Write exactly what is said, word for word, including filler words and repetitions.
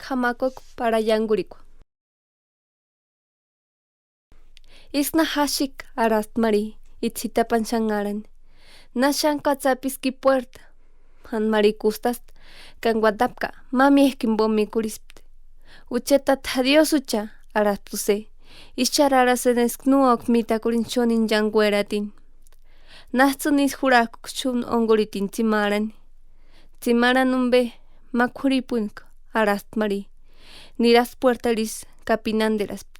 K'amakuakua parhaiangurhikua. Ísku na jaxika, arhaspti Mari, itsï ts'ïtapani xanharhani. Na xáni katsapiski puérta. Jándi Mari kustaspti ka uantapka, ma miék'u jimpo mikurhispti. Jucheti tata, Diósïcha, arhaspti Jose. Ísï xáni arhasïni eska no úaka mítakurhini xóni inchankueratini. Náts'ïni ísï jurhak'uksï xúni ónkurhitini tsimarhani. Tsimarhani jumpe ma k'urhipunikua, arhaspti Mari. Niraspti puértarhu isï ka pinanteraspti.